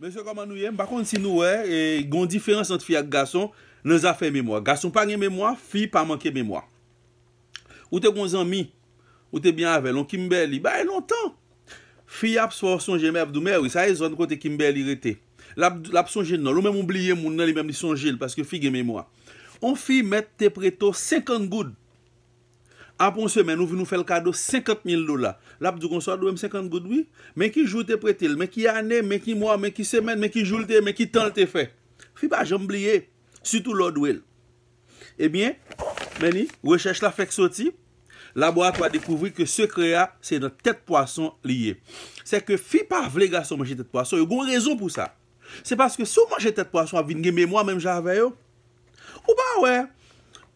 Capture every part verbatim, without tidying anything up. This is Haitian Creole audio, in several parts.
Mesye, kòman nou ye? M pa konn si nou wè, e, gen yon diferans ant fi ak gason nan zafè memwa. Gason pa gen memwa, fi pa manke memwa. Ou te gen yon zanmi, ou te byen avè l, yon Kimberly, bagay lontan. Fi ap fè w sonje, men ap di w, mè wi, sa e zòn kote Kimberly rete. L ap, l ap sonje non l, ou menm ou bliye moun nan, li menm li sonje l, paske fi gen memwa. Yon fi mèt te prete w senkant goud. Apre yon semèn, ou vin ou fè l kado senkant mil dola. L ap di w konsa, w dwe m senkant goud, wi. Men ki jou w te prete l, men ki ane, men ki mwa, men ki semèn, men ki jou l te ye, men ki tan l te fè. Fi pa janm bliye, sitou lè w dwe l. Ebyen, men ni, rechèch la fèk soti, laboratwa dekouvri ke sekrè a, se nan tèt pwason li ye. Se ke fi pa vle gason manje tèt pwason, yo gen yon rezon pou sa. Se paske si w manje tèt pwason, w ap vin gen memwa menm jan avè yo. Ou pa wè,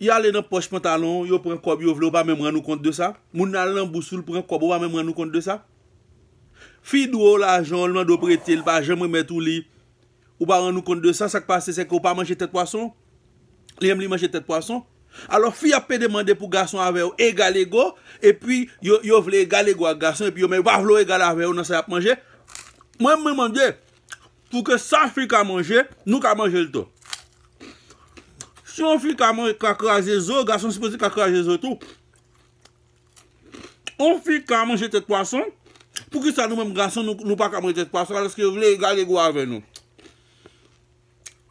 y ale nan pòch pantalon, yo pran kòb yo vle, ou pa menm rann ou kont de sa. Moun nan al nan bous ou, l pran kòb, ou pa menm rann ou kont de sa. Fi dwe w lajan, l mande w prete, l pa janm remèt ou li. Ou pa rann ou kont de sa, sa k pase, se ke ou pa manje tèt pwason. Li menm li manje tèt pwason. Alò, fi ap pede mande pou gason avè yo egal ego, epi yo, yo vle egal ego ak gason, epi yo menm yo pa vle w egal avè yo nan sa y ap manje. Mwen, mwen mande, pou ke sa fi ka manje, nou ka manje l tou. Si yon fi ka manje, ka kraze zo, gason sipoze ka kraze zo tou. Yon fi ka manje tèt pwason, poukisa nou menm gason, nou, nou pa ka manje tèt pwason, alòske yo vle egal ego avè nou?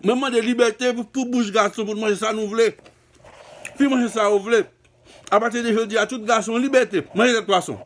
Mwen mande libète pou, pou bouch gason, pou n manje sa nou vle. Fi manje sa yo vle. Apati de jodi a, tout gason libète, manje tèt pwason.